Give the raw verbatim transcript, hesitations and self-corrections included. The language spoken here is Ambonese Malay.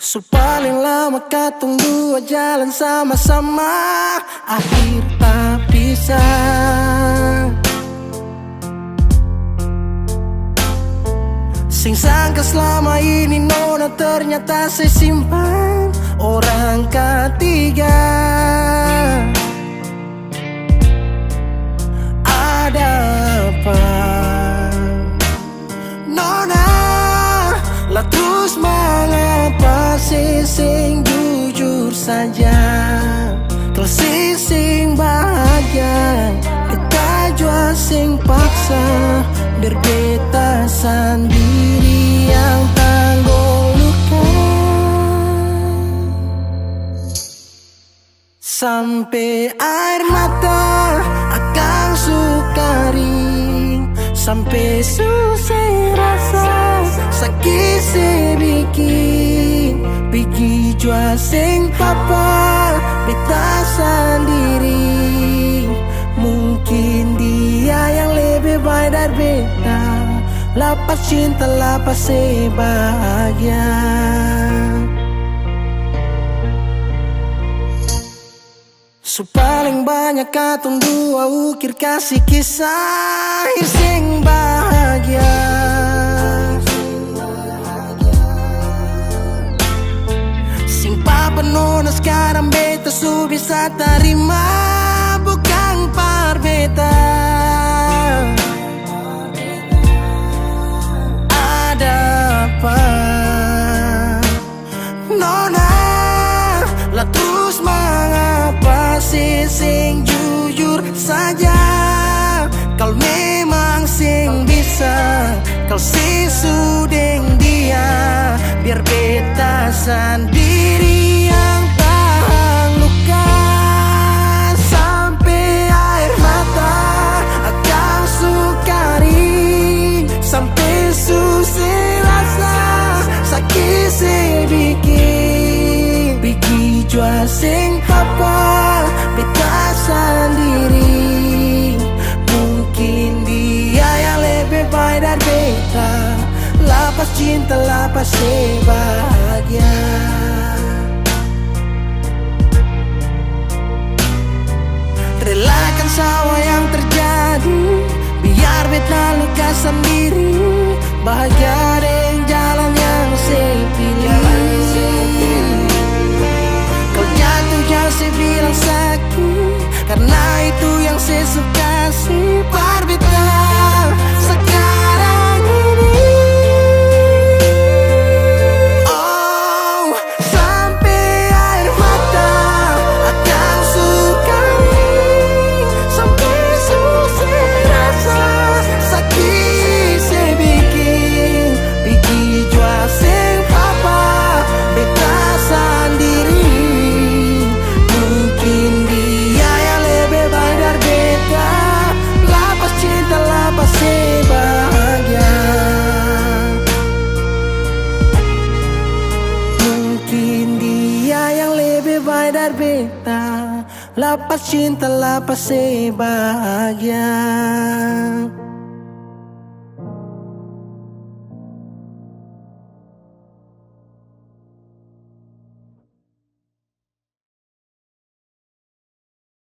Su paleng lama katong dua jalan sama-sama, akhir tapisah. Seng sangka slama ini nona ternyata se simpan orang katiga. Ada apa? Nona, la trus mangapa se seng jujur saja? Kalo se seng bahagia, beta jua seng paksa, biar beta sandiri yang tanggong luka. Sampe aer mata akang su karing, sampe su seng rasa saki se biking, pigi jua seng papa, beta sandiri. Mungkin dia yang lebe bae dari beta, lapas cinta, lapas se bahagia. Su paleng banya katong dua ukir kasi kisah seng bahagia. Seng papa nona, skarang beta su bisa tarima, bukang par beta. Ada apa? Nona, la trus mangapa se seng jujur saja? Kal memang seng bisa, kal se su deng dia, biar beta sandiri yang tahang luka. Sampe aer mata akang su karing, sampe su seng rasa saki se biking, pigi jua seng papa, beta sandiri. Mungkin dia yang lebe bae dari beta, lapas cinta, lapas se bahagia. Relakan sawa yang terjadi, biar beta luka sandiri. Bahagia deng jalan yang se pilih. Kalo jatuh jang se bilang saki, karna itu yang se su kasi par beta sakarang ini. Oh, sampe aer mata akang su karing, sampe su seng rasa saki se biking, pigi jua seng papa, beta sandiri. Mungkin dia yang lebe bae dari beta, lapas cinta, lapas se bahagia. Mungkin dia yang lebe bae dari beta, lapas cinta, lapas se bahagia.